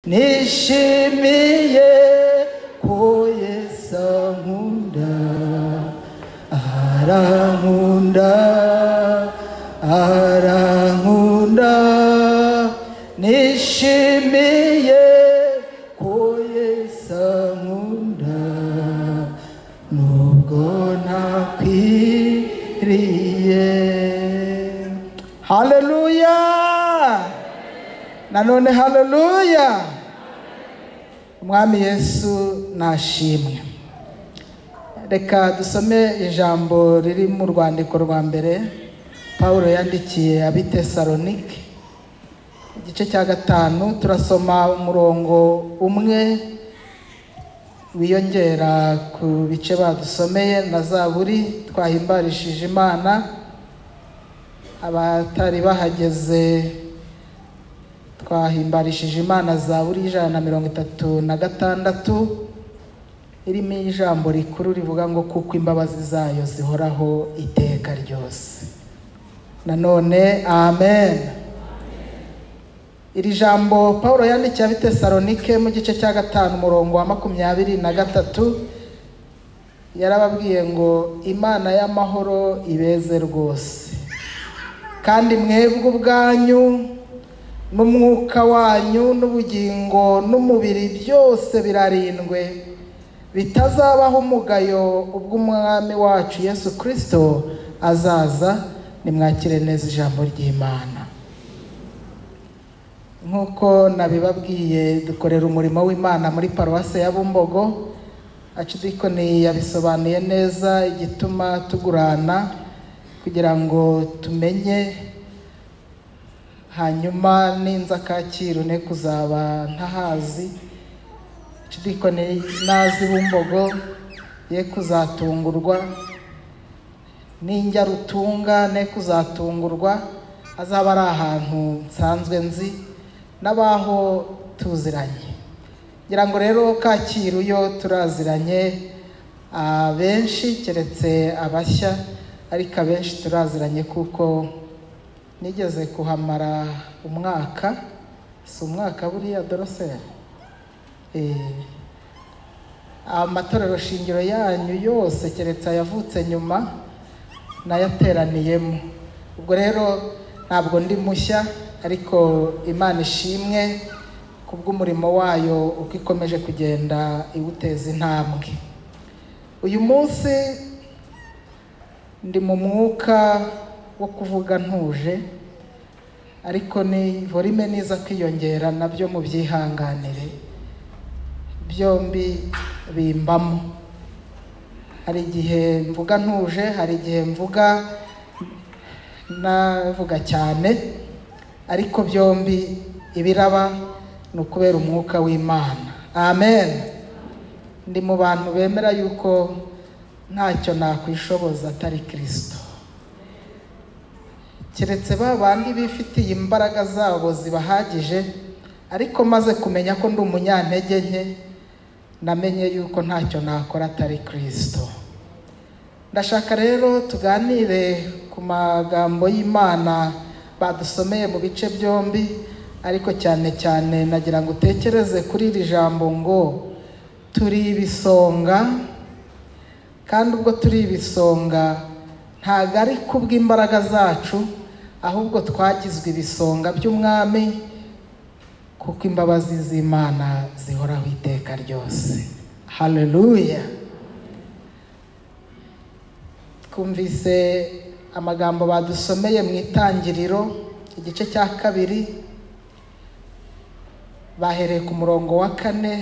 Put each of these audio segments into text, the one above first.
Nishimiye ko Yesu ankunda, arankunda, arankunda. Nishimiye ko Yesu ankunda, nubwo ntakwiriye. Haleluya! Nanone haleluya! Umwami Yesu nashimwe. Reka dusome ijambo riri mu rwandiko rwa mbere Pawulo yandikiye ab'i Tesalonike, igice cya 5. Turasoma umurongo umwe wiyongera ku bice badusomeye na zaburi twahimbarishije Imana. Abatari bahageze twahimbarishije Imana zaburi 136 irimo ijambo rikuru rivuga ngo kuko imbabazi zayo zihoraho iteka ryose. Nanone amen. Iri jambo Paulo yandikiye ab'i Tesalonike mu gice cya 5 umurongo wa 23 yarababwiye ngo Imana y'amahoro ibeze rwose, kandi mwebwe ubwanyu n'umwuka wanyu n'ubugingo n'umubiri byose birarindwe, bitazabaho umugayo ubwo Umwami wacu Yesu Kristo azaza. Nimwakire neza ijambo ry'Imana. Nk'uko nabibabwiye, dukorera umurimo w'Imana muri paruwase ya Bumbogo. Archidikoni yabisobanuye neza igituma tugurana kugira ngo tumenye, hanyuma ninza Kacyiru ne kuzaba ntahazi. Archidikoni nazi Bumbogo ye kuzatungurwa, ninjya Rutunga ne kuzatungurwa, azaba ari ahantu nsanzwe nzi n'abaho tuziranye. Ngira ngo rero Kacyiru yo turaziranye abenshi, keretse abashya, ariko abenshi turaziranye kuko nigeze kuhamara umwaka. Si umwaka buriya doroseri, amatorero shingiro yanyu yose keretse ayavutse nyuma nayateraniyemo. Ubwo rero ntabwo ndi mushya, ariko Imana ishimwe kubw'umurimo wayo uko ikomeje kugenda iwuteza intambwe. Uyu munsi ndi mu mwuka wo kuvuga ntuje, ariko ni volume niza kwiyongera nabyo mu byihanganire, byombi bimbamo. Hari igihe mvuga ntuje, hari igihe mvuga navuga cyane, ariko byombi ibiraba ni ukubera umwuka w'Imana. Amen. Ndi mu bantu bemera yuko ntacyo nakwishoboza atari Kristo, keretse ba bandi bifitiye imbaraga zabo zibahagije. Ariko maze kumenya ko ndi umunyantege nke, namenye yuko ntacyo nakora atari Kristo. Ndashaka rero tuganire ku magambo y'Imana badusomeye mu bice byombi, ariko cyane cyane nagira ngo utekereze kuri iri jambo ngo turi ibisonga. Kandi ubwo turi ibisonga ntago ari kubw'imbaraga zacu, ahubwo twagizwe ibisonga by'Umwami kuko imbabazi z'Imana zihoraho iteka ryose. Haleluya. Twumvise amagambo badusomeye mu itangiriro igice cya 2, bahereye ku murongo wa 4.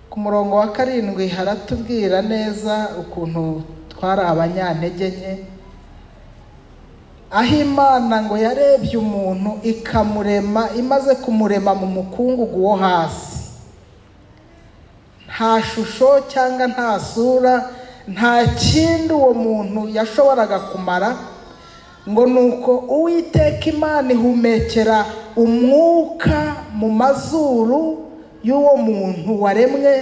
Ku murongo wa 7 haratubwira neza ukuntu twari abanyantege nke, aho Imana ngo yarebye umuntu ikamurema, imaze kumurema mu mukungugu wo hasi, nta shusho cyangwa nta sura, nta kindi uwo muntu yashoboraga kumara. Ngo nuko Uwiteka Imana ihumekera umwuka mu mazuru y'uwo muntu waremwe,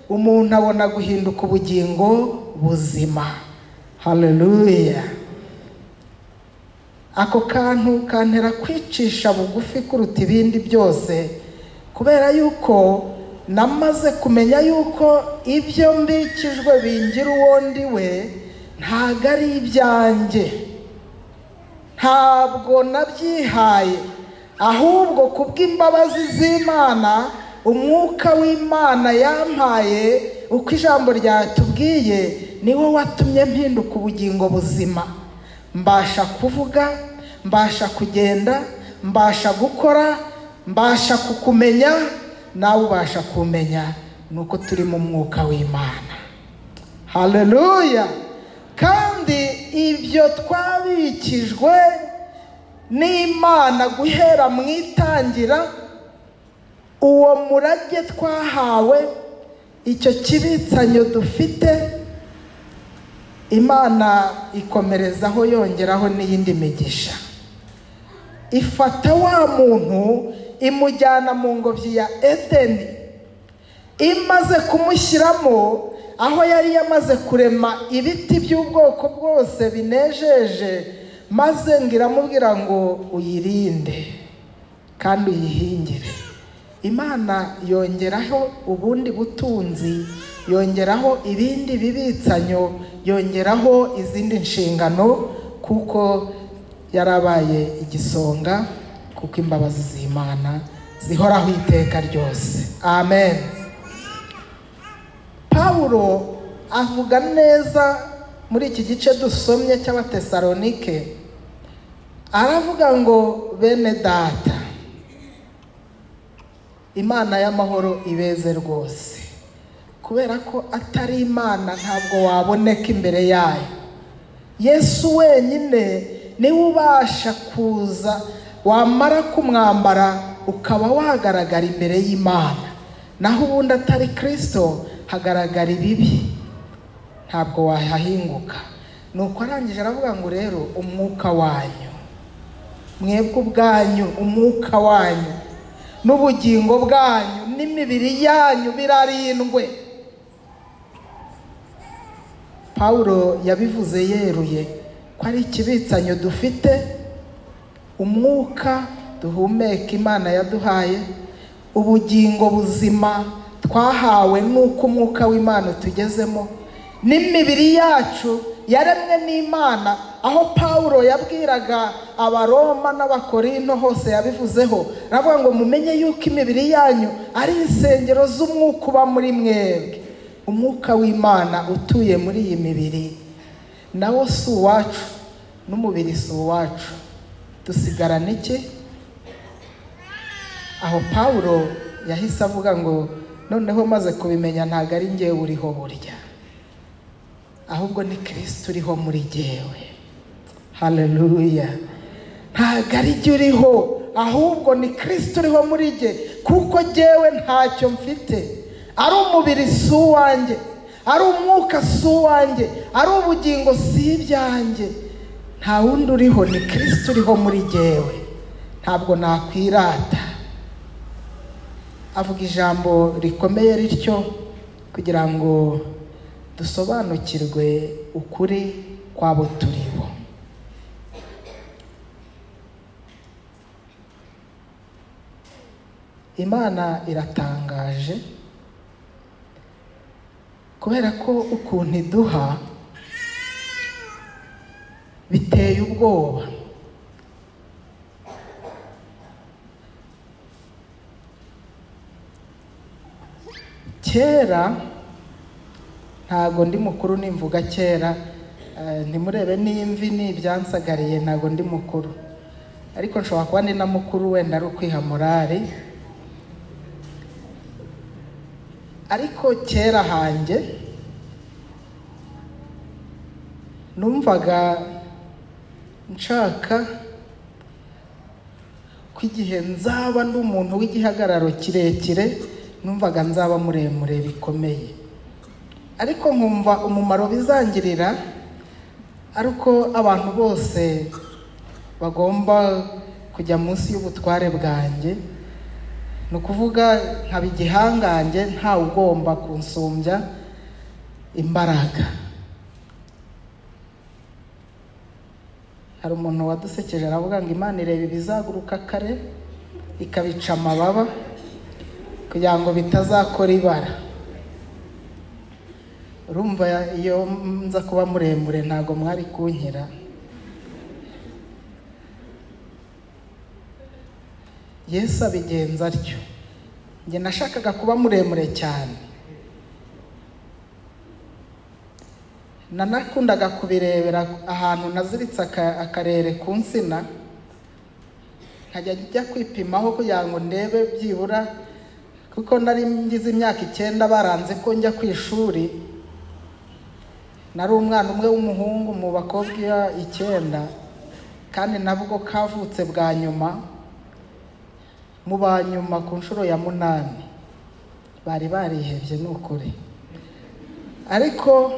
umuntu abona guhinduka ubugingo buzima. Haleluya. Ako kantu kantera kwicisha bugufi kuruta ibindi byose, Kubera yuko namaze kumenya yuko ibyo mbikijwe bingira uwo ndi we ntago ari ibyanjye, ntabwo nabyihaye, ahubwo kubw'imbabazi z'Imana umwuka w'Imana yampaye, uko ijambo ryatubwiye niwo watumye mpinduka ubugingo buzima. Mbasha kuvuga, mbasha kugenda, mbasha gukora, mbasha kukumenya, nawe ubasha kumenya, nuko turi mu mwuka w'Imana. Haleluya! Kandi ibyo twabikijwe n'Imana guhera mu itangira, uwo murage twahawe, icyo kibitsanyo dufite, Imana ikomerezaho yongeraho n'iyindi migisha. Ifata wa muntu imujyana mu ngobyi ya Edeni, imaze kumushyiramo aho yari yamaze kurema ibiti by'ubwoko bwose binejeje, maze ngiramubwira ngo uyirinde kandi uyihingire. Imana yongeraho ubundi butunzi, yongeraho ibindi bibitsanyo, yongeraho izindi nshingano, kuko yarabaye igisonga, kuko imbabazi z'Imana zihoraho iteka ryose. Amen. Pawulo avuga neza muri iki gice dusomye cy'Abatesalonike, aravuga ngo bene data, Imana y'amahoro ibeze rwose. Kubera ko atari Imana ntabwo waboneka imbere yayo. Yesu wenyine niwe ubasha kuza, wamara kumwambara ukaba wagaragara imbere y'Imana. Naho ubundi atari Kristo hagaragara ibibi, ntabwo wahahinguka. Nuko arangije aravuga ngo rero umwuka wanyu, mwebwe ubwanyu, umwuka wanyu n'ubugingo bwanyu n'imibiri yanyu birarindwe. Pawulo yabivuze yeruye ko ari ikibitsanyo dufite, umwuka duhumeka Imana yaduhaye, ubugingo buzima twahawe n'uko umwuka w'Imana tugezemo, n'imibiri yacu yaremwe n'Imana. Aho Pawulo yabwiraga Abaroma n'Abakorinto hose yabivuzeho, aravuga ngo mumenye yuko imibiri yanyu ari insengero z'umwuka uba muri mwebwe. Umwuka w'Imana utuye muri iyi mibiri nawo si uwacu, n'umubiri si uwacu, dusigarana iki? Aho Pawulo yahise avuga ngo noneho maze kubimenya ntago ari njyewe uriho burya, ahubwo ni Kristo uriho muri jyewe. Haleluya! Ntago ari jye uriho, ahubwo ni Kristo uriho muri jye, kuko jyewe ntacyo mfite. Ari umubiri si uwanjye, ari umwuka si uwanjye, ari ubugingo si ibyanjye, nta wundi uriho, ni Kristo uriho muri jyewe. Ntabwo nakwirata. Avuga ijambo rikomeye rityo kugira ngo dusobanukirwe ukuri kwabo turibo. Imana iratangaje kubera ko ukuntu iduha biteye ubwoba. Kera, ntago ndi mukuru nimvuga kera, ntimurebe n'imvi n'ibyansagariye, ntago ndi mukuru, ariko nshobora kuba ndi na mukuru wenda ari ukwiha morali. Ariko kera hanjye numvaga nshaka ko igihe nzaba ndi umuntu w'igihagararo kirekire, numvaga nzaba muremure bikomeye. Ariko nkumva umumaro bizangirira ariko abantu bose bagomba kujya munsi y'ubutware bwanjye, ni ukuvuga nkaba igihangange, ntawe ugomba kunsumbya imbaraga. Hari umuntu wadusekeje aravuga ngo Imana ireba ibizaguruka kare ikabica amababa, kugira ngo bitazakora ibara. Urumva iyo nza kuba muremure ntago mwari kunkira. Yesu abigenza atyo. Njye nashakaga kuba muremure cyane, nanakundaga kubirebera ahantu naziritse akarere ku nsina, nkajya njya kwipimaho kugira ngo ndebe byibura, kuko nari ngize imyaka 9 baranze ko njya ku ishuri. Nari umwana umwe w'umuhungu mu bakobwa 9, kandi nabwo kavutse bwa nyuma mu ba nyuma ku nshuro ya 8. Bari barihebye n'ukuri. Ariko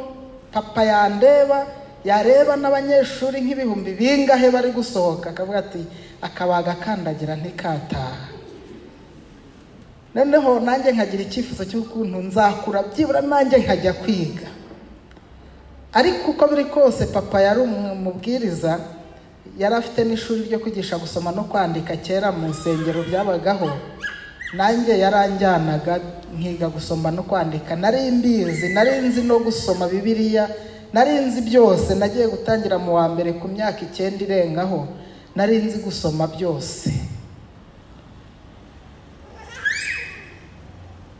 papa yandeba, yareba n'abanyeshuri nk'ibihumbi bingahe bari gusohoka, akavuga ati akabaga kandagira ntikataha. Noneho nanjye nkagira icyifuzo cy'ukuntu nzakura byibura nanjye nkajya kwiga. Ariko uko biri kose papa yari umubwiriza, yari afite n'ishuri ryo kwigisha gusoma no kwandika kera mu nsengero byabagaho. Nanjye yaranjyanaga nkiga gusoma no kwandika. Nari mbizi, nari nzi no gusoma Bibiliya, nari nzi byose. Nagiye gutangira mu wa mbere ku myaka 9 irengaho, nari nzi gusoma byose.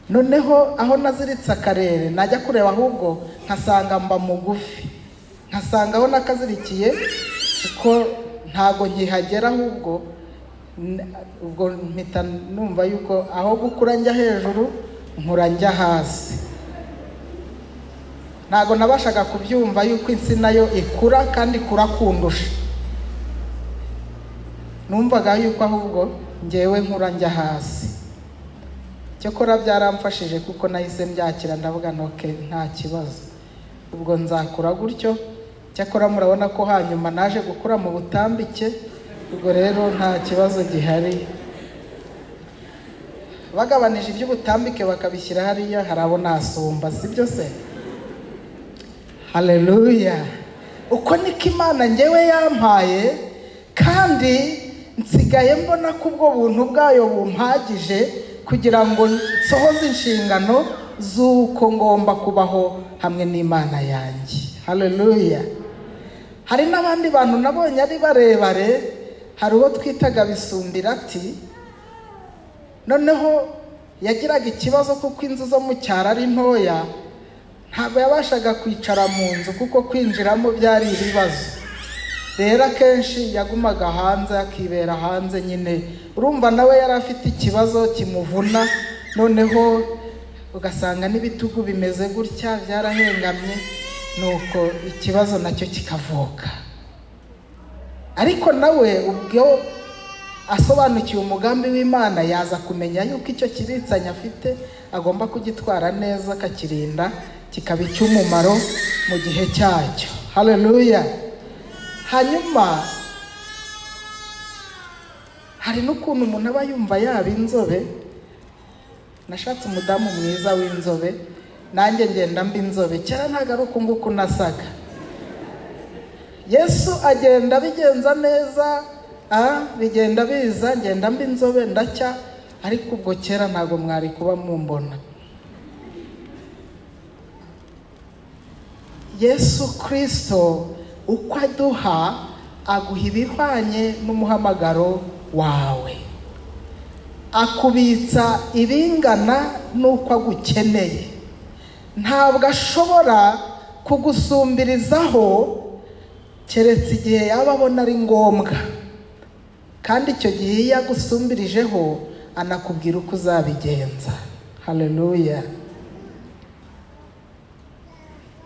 Noneho aho naziritse akarere najya kureba ahubwo nkasanga mba mugufi, nkasanga aho nakazirikiye kuko ntago nkihagera, ahubwo ubwo mpita numva yuko aho gukura njya hejuru nkura njya hasi. Ntago nabashaga kubyumva yuko insina yo ikura kandi ikura kundusha. Numvaga yuko ahubwo ngewe nkura njya hasi. Cyakora byaramfashije kuko nahise mbyakira, ndavuga ntoke nta kibazo, ubwo nzakura gutyo. Cyakora murabona ko hanyuma naje gukura mu butambike, ubwo rero nta kibazo gihari. Bagabanije iby'ubutambike bakabishyira hariya, harabona asumba, sibyo se? Haleluya. Uko niko Imana ngewe yampaye, kandi nsigaye mbona ko ubwo buntu bwayo bumpagije kugira ngo nsohoze inshingano z'uko ngomba kubaho hamwe n'Imana yanjye. Haleluya. Hari n'abandi bantu nabonye ari barebare, hari uwo twitaga Bisumbirati. Noneho yagiraga ikibazo kuko inzu zo mu cyaro ari ntoya, ntabwo yabashaga kwicara mu nzu kuko kwinjiramo byari ibibazo. Rero akenshi yagumaga hanze, akibera hanze nyine. Urumva nawe yari afite ikibazo kimuvuna, noneho ugasanga n'ibitugu bimeze gutya byarahengamye, nuko ikibazo nacyo kikavuka. Ariko nawe ubwo asobanukiwe umugambi w'Imana, yaza kumenya yuko icyo kiritsanya afite agomba kugitwara neza, akakirinda kikaba icy'umumaro mu gihe cyacyo. Haleluya. Hanyuma hari n'ukuntu umuntu aba yumva yaba inzobe. Nashatse umudamu mwiza w'inzobe, nanjye ngenda mba inzobe. Kera ntago ari uku nguku nasaga. Yesu agenda abigenza neza, bigenda biza, ngenda mba inzobe ndacya, ariko ubwo kera ntago mwari kuba mumbona. Yesu Kristo uko aduha, aguha ibihwanye n'umuhamagaro wawe, akubitsa ibingana n'uko agukeneye. Ntabwo ashobora kugusumbirizaho keretse igihe yaba abona ari ngombwa, kandi icyo gihe iyo agusumbirijeho anakubwira uko uzabigenza. Haleluya.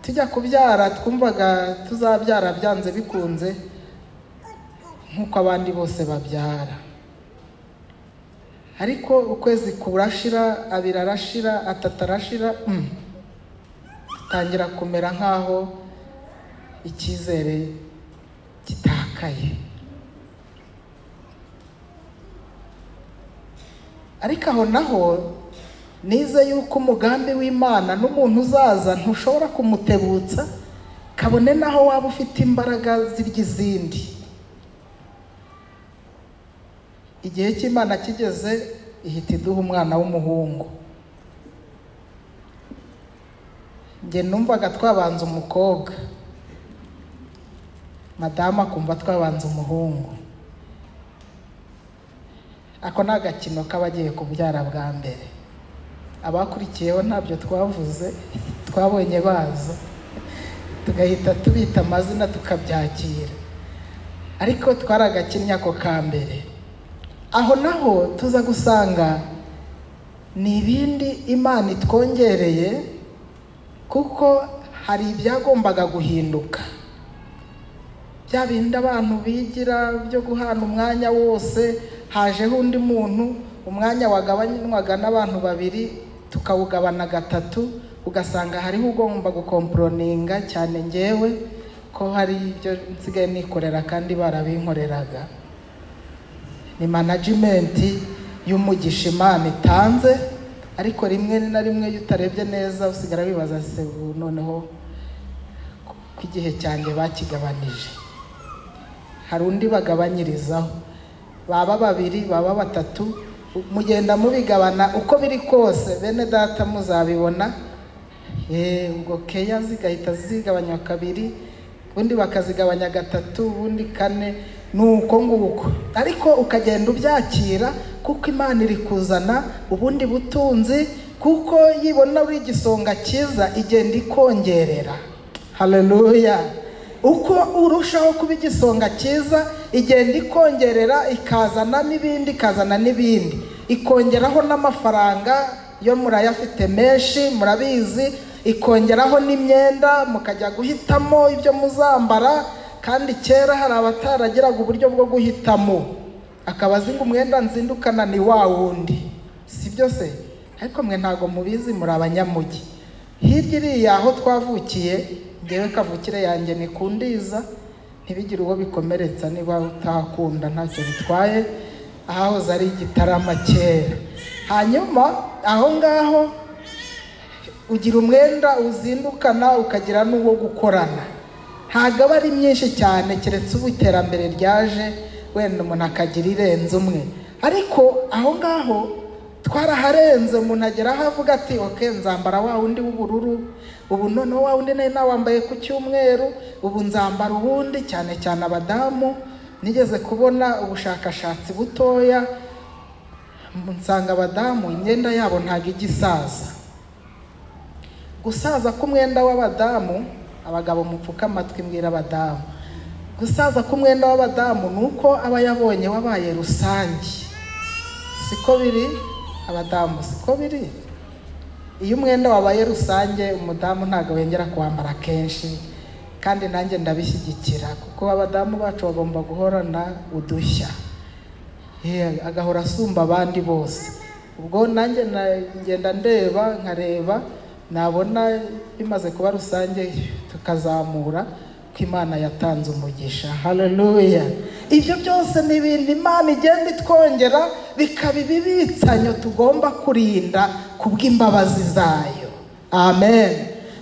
Tujya kubyara twumvaga tuzabyara byanze bikunze nk'uko abandi bose babyara, ariko ukwezi kurashira, abiri arashira, atatu arashira, dutangira kumera nk'aho icyizere gitakaye. Ariko aho naho nize yuko umugambi w'Imana n'umuntu uzaza ntushobora kumutebutsa, kabone naho waba ufite imbaraga zirya izindi. Igihe cy'Imana kigeze, ihita iduha umwana w'umuhungu. Njye numvaga twabanza umukobwa, madamu akumva twabanza umuhungu. Ako ni agakino k'abagiye kubyara bwa mbere. Abakurikiyeho ntabyo twavuze, twabonye baza tugahita tubita amazina tukabyakira, ariko twaragakinnye ako ka mbere. Aho naho tuza gusanga ni ibindi Imana itwongereye, kuko hari ibyagombaga guhinduka. Bya bindi abantu bigira byo guhana umwanya wose, hajeho undi muntu, umwanya wagabanywaga n'abantu babiri tukawugabana gatatu, ugasanga hariho ugomba gukomproninga cyane. Ngewe ko hari ibyo nsigaye nikorera kandi barabinkoreraga. Ni management y'umugisha Imana itanze, ariko rimwe na rimwe iyo utarebye neza usigara wibaza se noneho ko igihe cyanjye bakigabanije. Hari undi bagabanyirizaho, baba babiri, baba batatu, mugenda mubigabana uko biri kose. Bene data muzabibona, ubwo keya zigahita zigabanywa kabiri, ubundi bakazigabanya gatatu, ubundi kane, nuko nguko. Ariko ukagenda ubyakira kuko Imana iri kuzana ubundi butunzi, kuko yibona uri igisonga cyiza igenda ikongerera. Haleluya! Uko urushaho kuba igisonga cyiza igenda ikongerera, ikazana n'ibindi, ikazana n'ibindi, ikongeraho n'amafaranga yo murayafite menshi murabizi, ikongeraho n'imyenda mukajya guhitamo ibyo muzambara. Kandi kera hari abataragiraga uburyo bwo guhitamo, akaba azi ngo umwenda nzindukana ni wa wundi, si byo se? Ariko mwe ntago mubizi, muri abanyamugi. Hirya iriya aho twavukiye, ngewe kavukire yanjye ni kundiza, ntibigire uwo bikomeretsa, niba utakunda ntacyo bitwaye, ahahoze ari Igitarama kera. Hanyuma aho ngaho ugira umwenda uzindukana, ukagira n'uwo gukorana. Ntabwo aba ari myinshi cyane, keretse ubu iterambere ryaje wenda umuntu akagira irenze umwe. Ariko aho ngaho twaraharenze, umuntu agera aho avuga ati ok, nzambara wa wundi w'ubururu, ubu noneho wa wundi nari nawambaye ku cyumweru, ubu nzambara uwundi. Cyane cyane abadamu, nigeze kubona ubushakashatsi butoya, nsanga abadamu imyenda yabo ntabwo ijya isaza. Gusaza k'umwenda w'abadamu, abagabo mupfuka amatwi mbwira abadamu, gusaza k'umwenda w'abadamu ni uko aba yabonye wabaye rusange. Siko biri abadamu, siko biri. Iyo umwenda wabaye rusange umudamu ntabwo wongera kuwambara kenshi, kandi nanjye ndabishyigikira, kuko abadamu bacu bagomba guhorana udushya, agahora asumba abandi bose. Ubwo nanjye ngenda ndeba nkareba, nabona bimaze kuba rusange tukazamura, ko Imana yatanze umugisha. Haleluya! Ibyo byose ni ibintu Imana igenda itwongera, bikaba ibibitsanyo tugomba kurinda kubw'imbabazi zayo. Amen.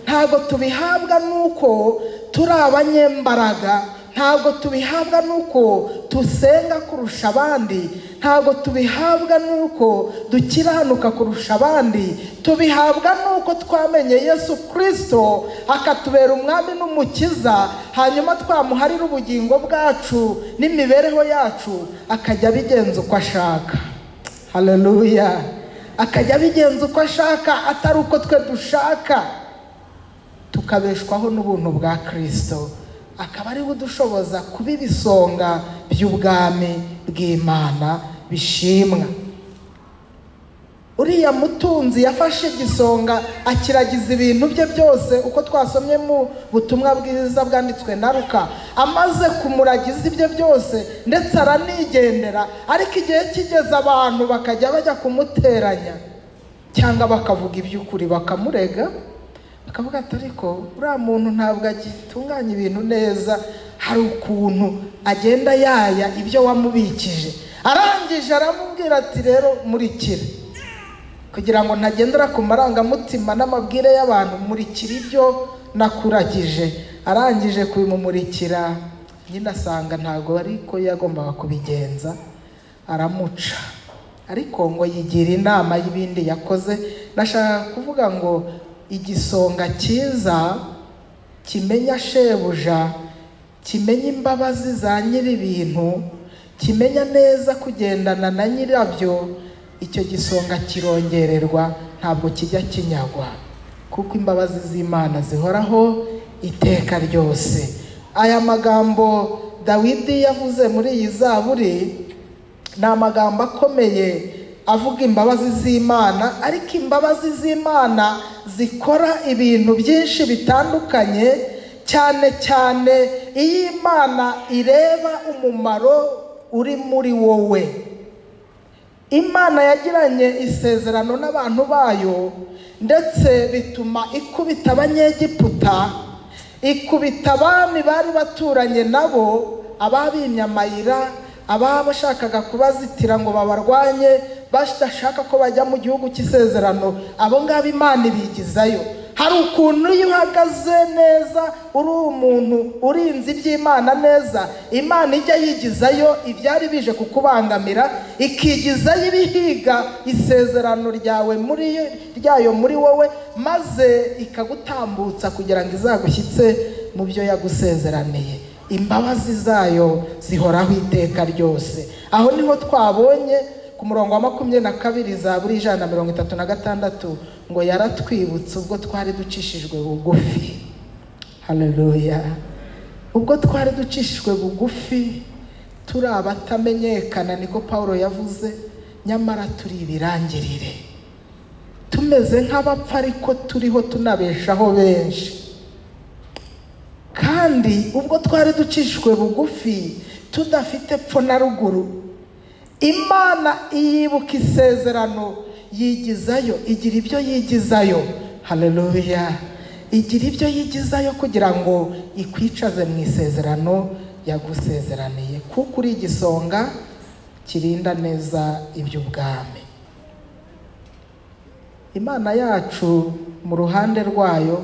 Ntabwo tubihabwa nuko turi abanyembaraga, ntabwo tubihabwa nuko tusenga kurusha abandi, ntabwo tubihabwa nuko dukiranuka kurusha abandi, tubihabwa nuko twamenye Yesu Kristo akatubera umwami n'umukiza, hanyuma twamuharira ubugingo bwacu n'imibereho yacu, akajya abigenza uko ashaka. Haleluya! Akajya abigenza uko ashaka, atari uko twe dushaka, tukabeshwaho n'ubuntu bwa Kristo, akaba ari budushoboza kuba ibisonga by'ubwami bw'Imana bishimwa. Uriya mutunzi yafashe igisonga akiragiza ibintu bye byose, uko twasomye mu butumwa bwiza bwanditswe na Luka. Amaze kumuragiza ibye byose ndetse aranigendera, ariko igihe kigeze abantu bakajya bajya kumuteranya cyangwa bakavuga iby'ukuri bakamurega, bakavuga ati ariko uriya muntu ntabwo agitunganya ibintu neza, hari ukuntu agenda yaya ibyo wamubikije. Arangije aramubwira ati rero murikire, kugira ngo ntagendera ku marangamutima n'amabwire y'abantu, murikira ibyo nakuragije. Arangije kubimumurikira, nyine asanga ntabwo ariko yagombaga kubigenza, aramuca. Ariko ngo yigira inama y'ibindi yakoze. Nashaka kuvuga ngo igisonga cyiza kimenya shebuja, kimenya imbabazi za nyir'ibintu, kimenya neza kugendana na nyirabyo, icyo gisonga kirongererwa, ntabwo kijya kinyagwa, kuko imbabazi z'Imana zihoraho iteka ryose. Aya magambo Dawidi yavuze muri iyi zaburi ni amagambo akomeye avuga imbabazi z'Imana, ariko imbabazi z'Imana zikora ibintu byinshi bitandukanye, cyane cyane iyo Imana ireba umumaro uri muri wowe. Imana yagiranye isezerano n'abantu bayo, ndetse bituma ikubita Abanyegiputa, ikubita abami bari baturanye nabo, ababimye amayira, ababashakaga kubazitira ngo babarwanye, badashaka ko bajya mu gihugu cy'isezerano, abo ngabo Imana ibigizayo. Hari ukuntu iyo uhagaze neza uri umuntu urinze iby'Imana neza, Imana ijya yigizayo ibyari bije kukubangamira, ikigizayo ibihiga isezerano ryawe muri ryayo muri wowe, maze ikagutambutsa kugira ngo izagushyitse mu byo yagusezeraniye. Imbabazi zayo zihoraho iteka ryose. Aho niho twabonye ku murongo wa 22 Zaburi 136 ngo yaratwibutse ubwo twari ducishijwe bugufi. Haleluya. Ubwo twari ducishijwe bugufi turi abatamenyekana, niko Paulo yavuze, nyamara turi ibirangirire, tumeze nk'abapfa ariko turiho tunabeshaho benshi. Kandi ubwo twari ducishijwe bugufi tudafite pfo na ruguru, Imana iyibuka isezerano yigizayo, igira ibyo yigizayo. Haleluya. Igira ibyo yigizayo kugira ngo ikwicaze mu isezerano yagusezeraniye, kuko uri igisonga kirinda neza iby'ubwami. Imana yacu mu ruhande rwayo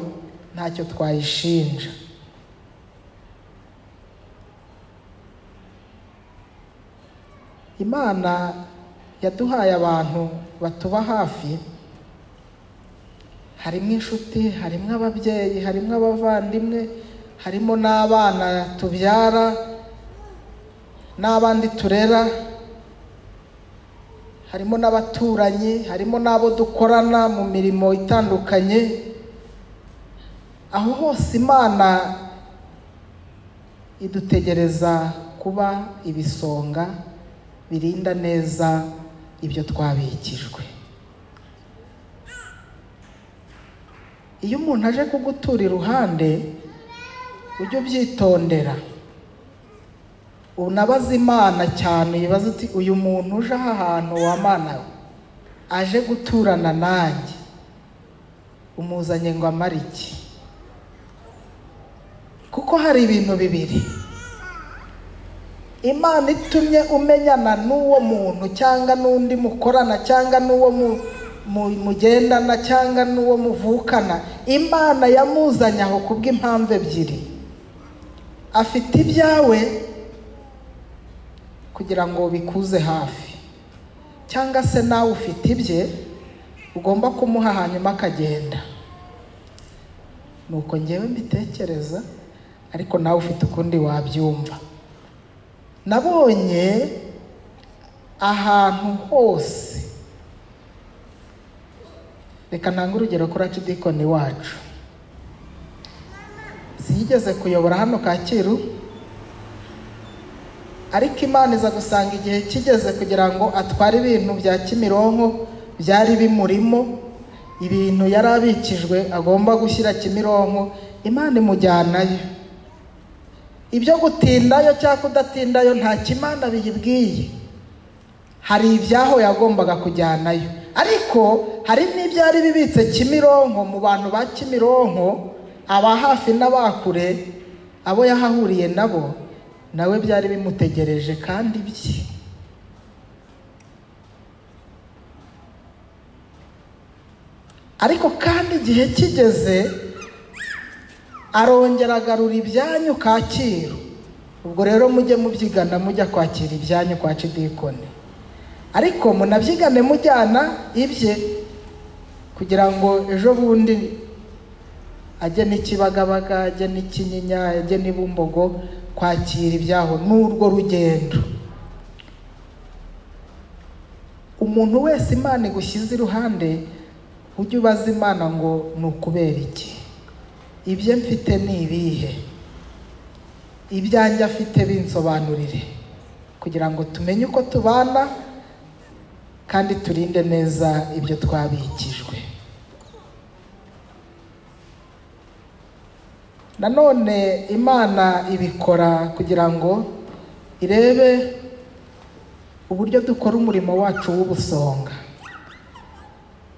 ntacyo twayishinja. Imana yaduhaye abantu batuba hafi, harimo inshuti, harimo ababyeyi, harimo abavandimwe, harimo n'abana tubyara n'abandi turera, harimo n'abaturanyi, harimo n'abo dukorana mu mirimo itandukanye. Aho hose Imana idutegereza kuba ibisonga birinda neza ibyo twabikijwe. Iyo umuntu aje kugutura iruhande, ujye ubyitondera, unabaza Imana cyane, uyibaze uti uyu muntu uje aha hantu wa Mana we aje guturana nanjye, umuzanye ngo amare iki? Kuko hari ibintu bibiri. Imana itumye umenyana n'uwo muntu cyangwa n'undi mukorana cyangwa n'uwo mugendana cyangwa n'uwo muvukana, Imana yamuzanye aho kubw'impamvu ebyiri. Afite ibyawe kugira ngo bikuze hafi, cyangwa se nawe ufite ibye ugomba kumuha hanyuma akagenda. Nuko ngewe mbitekereza, ariko nawe ufite ukundi wabyumva. Nabonye ahantu hose, reka ntange urugero kuri Archidikoni wacu, siyigeze kuyobora hano Kacyiru, ariko Imana iza gusanga igihe kigeze kugira ngo atware ibintu bya Kimironko byari bimurimo, ibintu yari abikijwe agomba gushyira Kimironko, Imana imujyanayo. Ibyo gutindayo cyangwa kudatindayo nta kimana biyibwiye, hari ibyaho yagombaga kujyanayo, ariko hari n'ibyari bibitse Kimironko mu bantu ba Kimironko, aba hafi n'abakure, abo yahahuriye nabo, nawe byari bimutegereje kandi bye. Ariko kandi igihe kigeze arongera agarura ibyanyu Kacyiru. Ubwo rero mujye mubyigana mujya kwakira ibyanyu kwa Cidikoni. Ariko munabyigane mujyana ibye, kugira ngo ejo bundi ajye n'Ikibagabaga, ajye n'Ikinyinya, ajye n'Ibumbogo kwakira ibyaho. N'urwo rugendo umuntu wese Imana igushyize iruhande, ujye ubaza Imana ngo ni ukubera iki, ibyo mfite ni ibihe, ibyanjye afite binsobanurire, kugira ngo tumenye uko tubana kandi turinde neza ibyo twabikijwe. Nanone Imana ibikora kugira ngo irebe uburyo dukora umurimo wacu w'ubusonga.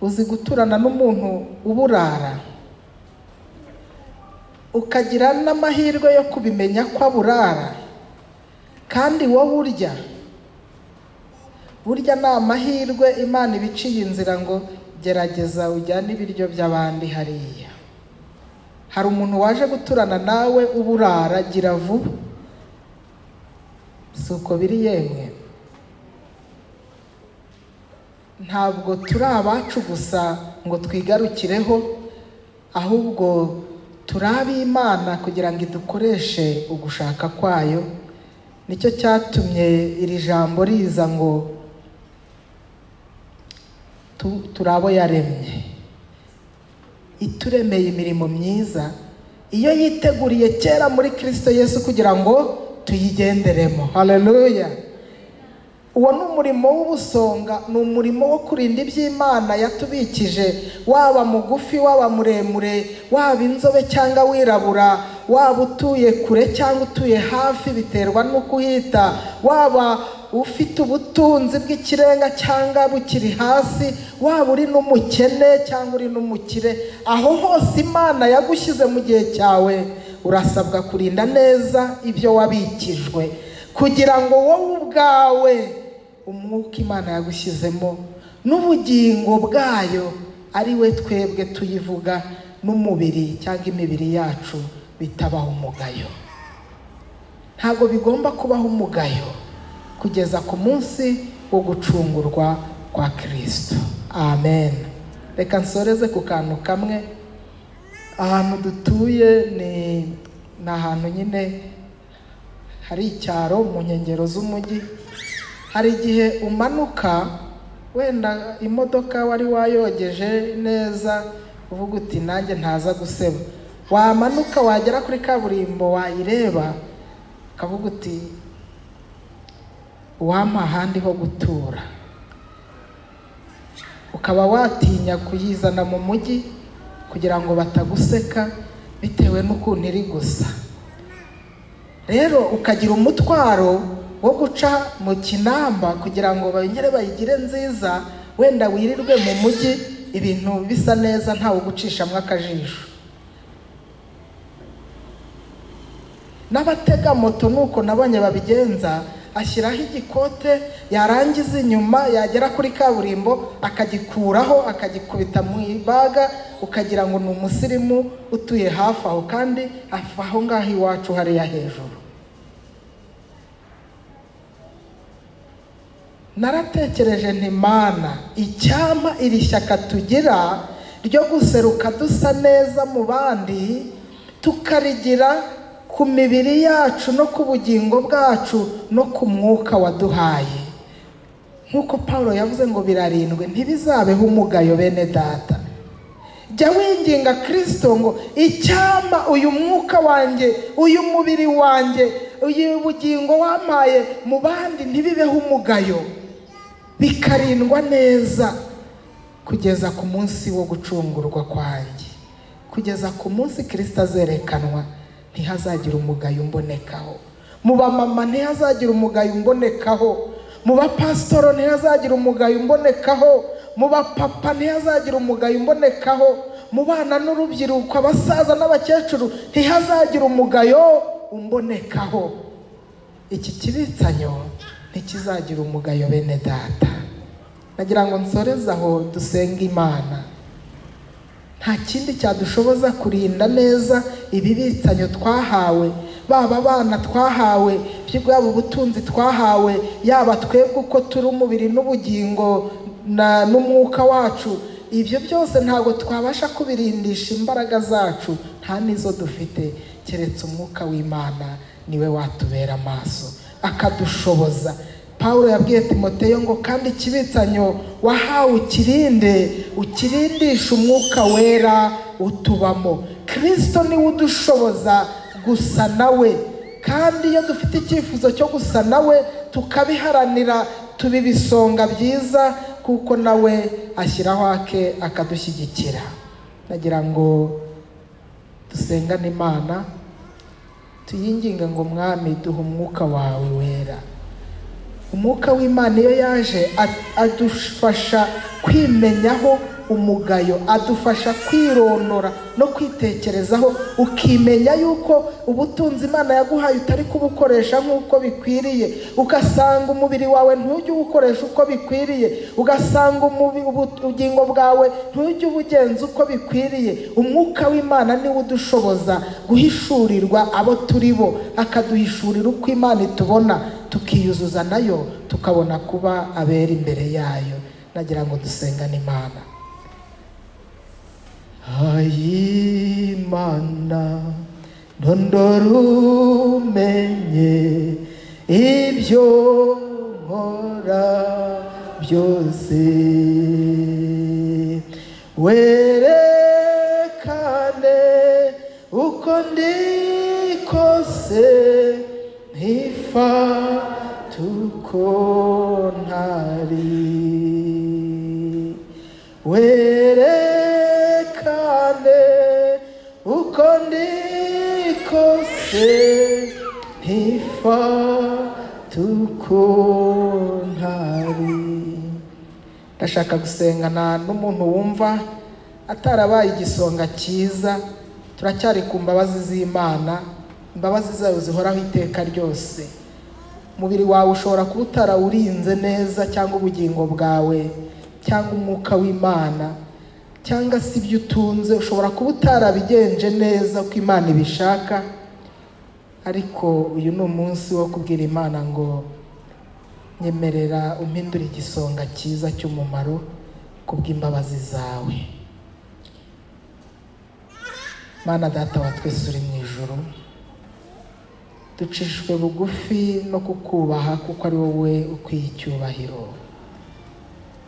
Uzi guturana n'umuntu uburara, ukagira n'amahirwe yo kubimenya ko aburara, kandi wowe urya. Burya ni amahirwe Imana ibiciye inzira ngo gerageza ujyane ibiryo by'abandi hariya. Hari umuntu waje guturana nawe uburara, gira vuba. Si uko biri yemwe? Ntabwo turi abacu gusa ngo twigarukireho, ahubwo turi ab'Imana kugira ngo idukoreshe ugushaka kwayo. Nicyo cyatumye iri jambo riza ngo turi abo yaremye, ituremeye imirimo myiza iyo yiteguriye kera muri Kristo Yesu kugira ngo tuyigenderemo. Haleluya! Uwo ni umurimo w'ubusonga, ni umurimo wo kurinda iby'Imana yatubikije, waba mugufi, waba muremure, waba inzobe cyangwa wirabura, waba utuye kure cyangwa utuye hafi, biterwa n'uko uhita, waba ufite ubutunzi bw'ikirenga cyangwa bukiri hasi, waba uri n'umukene cyangwa uri n'umukire, aho hose Imana yagushyize mu gihe cyawe, urasabwa kurinda neza ibyo wabikijwe, kugira ngo wowe ubwawe umwuka Imana yagushyizemo n'ubugingo bwayo ari we twebwe tuyivuga, n'umubiri cyangwa imibiri yacu bitabaho umugayo. Ntabwo bigomba kubaho umugayo kugeza ku munsi wo gucungurwa kwa Kristo. Amen. Reka nsoreze ku kantu kamwe. Ahantu dutuye ni ahantu nyine hari icyaro mu nkengero z'umujyi. Hari igihe umanuka wenda imodoka wari wayogeje neza, uvuga uti nanjye ntaza guseba, wamanuka wagera kuri kaburimbo wayireba ukavuga uti wampa ahandi ho gutura, ukaba watinya kuyizana mu mujyi kugira ngo bataguseka bitewe n'ukuntu iri gusa. Rero ukagira umutwaro wo guca mu kinamba kugira ngo bongere bayigire nziza, wenda wirirwe mu mujyi ibintu bisa neza ntawe ugucishamo akajisho. N'abatega moto nuko nabonye babigenza, ashyiraho igikote, yarangiza inyuma yagera kuri kaburimbo akagikuraho akagikubita mu ibaga, ukagira ngo ni umusirimu utuye hafi aho, kandi aho ngaho iwacu hariya hejuru. Naratekereje nti Mana, icyampa iri shyaka tugira ryo guseruka dusa neza mu bandi, tukarigira ku mibiri yacu no ku bugingo bwacu no ku mwuka waduhaye. Nk'uko Paulo yavuze ngo birarindwe ntibizabeho umugayo bene data. Jya winginga Kristo ngo icyampa uyu mwuka wanjye, uyu mubiri wanjye, uyu bugingo wampaye mu bandi ntibibeho umugayo, bikarindwa neza kugeza ku munsi wo gucungurwa kwanjye, kugeza ku munsi Kristo azerekanwa, ntihazagira umugayo umbonekaho. Mu bamama ntihazagira umugayo umbonekaho, mu bapasitoro ntihazagira umugayo umbonekaho, mu bapapa ntihazagira umugayo umbonekaho, mu bana n'urubyiruko, abasaza n'abakecuru ntihazagira umugayo umbonekaho. Iki kibitsanyo ntikizagira umugayo bene data. Nagira ngo nsoreze aho dusenga Imana. Nta kindi cyadushoboza kurinda neza ibibitsanyo twahawe, baba abana twahawe, bwaba ubutunzi twahawe, yaba twebwe uko turi umubiri n'ubugingo n'umwuka wacu. Ibyo byose ntabwo twabasha kubirindisha imbaraga zacu, nta n'izo dufite, keretse umwuka w'Imana niwe watubera amaso akadushoboza. Pawulo yabwiye Timoteyo ngo kandi ikibitsanyo wahawe ukirinde, ukirindisha umwuka wera utubamo. Kristo niwe udushoboza gusa nawe, kandi iyo dufite icyifuzo cyo gusa nawe tukabiharanira, tuba ibisonga byiza, kuko nawe ashyiraho ake akadushyigikira. Nagira ngo dusengane Imana, tuyinginge ngo Mwami duhe umwuka wawe wera. Umwuka w'Imana iyo yaje adufasha kwimenyaho umugayo, adufasha kwirondora no kwitekerezaho, ukimenya yuko ubutunzi Imana yaguhaye utari kubukoresha nk'uko bikwiriye, ugasanga umubiri wawe ntujye uwukoresha uko bikwiriye, ugasanga ubugingo bwawe ntujye ubugenza uko bikwiriye. Umwuka w'Imana niwe udushoboza guhishurirwa abo turi bo, akaduhishurira uko Imana itubona, tukiyuzuza nayo, tukabona kuba abera imbere yayo. Nagira ngo dusengane Imana. Ayimana ndondorumenye ibyo nkora byose, werekane uko ndi kose, ntifata uko ntari. Werekane uko ndi kose, ntifata uko ntari. Ndashaka gusengana n'umuntu wumva atarabaye igisonga cyiza. Turacyari ku mbabazi z'Imana, imbabazi zayo zihoraho iteka ryose. Umubiri wawe ushobora kuba utarawurinze neza, cyangwa ubugingo bwawe, cyangwa umwuka w'Imana, cyangwa se ibyo utunze ushobora kuba utarabigenje neza uko Imana ibishaka, ariko uyu ni umunsi wo kubwira Imana ngo nyemerera umpindure igisonga cyiza cy'umumaro kubw'imbabazi zawe. Mana Data wa twese uri mu ijuru, ducishwe bugufi no kukubaha kuko ari wowe ukwiye icyubahiro.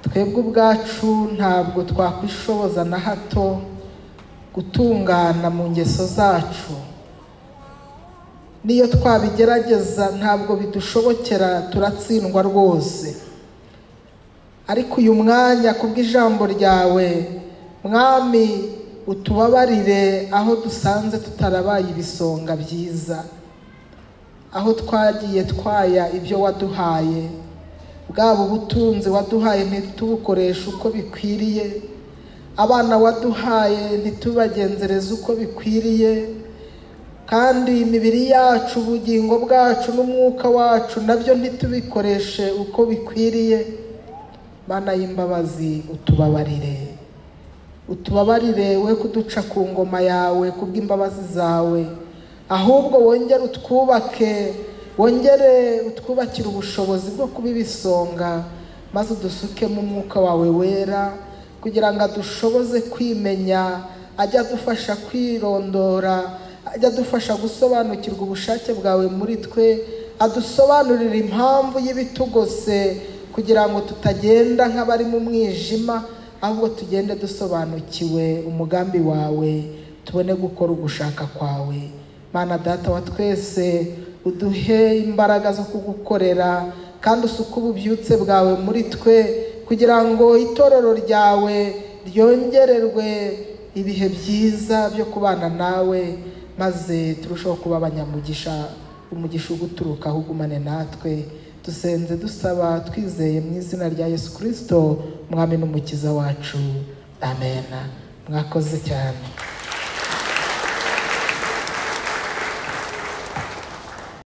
Twebwe ubwacu ntabwo twakwishoboza na hato gutungana mu ngeso zacu, niyo twabigerageza ntabwo bidushobokera, turatsindwa rwose. Ariko uyu mwanya kubw'ijambo ryawe Mwami, utubabarire aho dusanze tutarabaye ibisonga byiza, aho twagiye twaya ibyo waduhaye, bwaba ubutunzi waduhaye ntitubukoreshe uko bikwiriye, abana waduhaye ntitubagenzereze uko bikwiriye, kandi imibiri yacu, ubugingo bwacu n'umwuka wacu nabyo ntitubikoreshe uko bikwiriye. Mana y'imbabazi, utubabarire, utubabarire we kuduca ku ngoma yawe kubw'imbabazi zawe, ahubwo wongere utwubake, wongere utwubakire ubushobozi bwo kuba ibisonga, maze udusukemo umwuka wawe wera kugira ngo adushoboze kwimenya, ajye adufasha kwirondora, ajye adufasha gusobanukirwa ubushake bwawe muri twe, adusobanurire impamvu y'ibitugose kugira ngo tutagenda nk'abari mu mwijima, ahubwo tugende dusobanukiwe umugambi wawe, tubone gukora ugushaka kwawe. Mana Data wa twese, uduhe imbaraga zo kugukorera, kandi usuke ububyutse bwawe muri twe kugira ngo itorero ryawe ryongererwe ibihe byiza byo kubana nawe, maze turusheho kuba abanyamugisha, umugisha uguturukaho ugumane natwe. Dusenze dusaba twizeye mu izina rya Yesu Kristo, Mwami n'Umukiza wacu. Amen. Mwakoze cyane.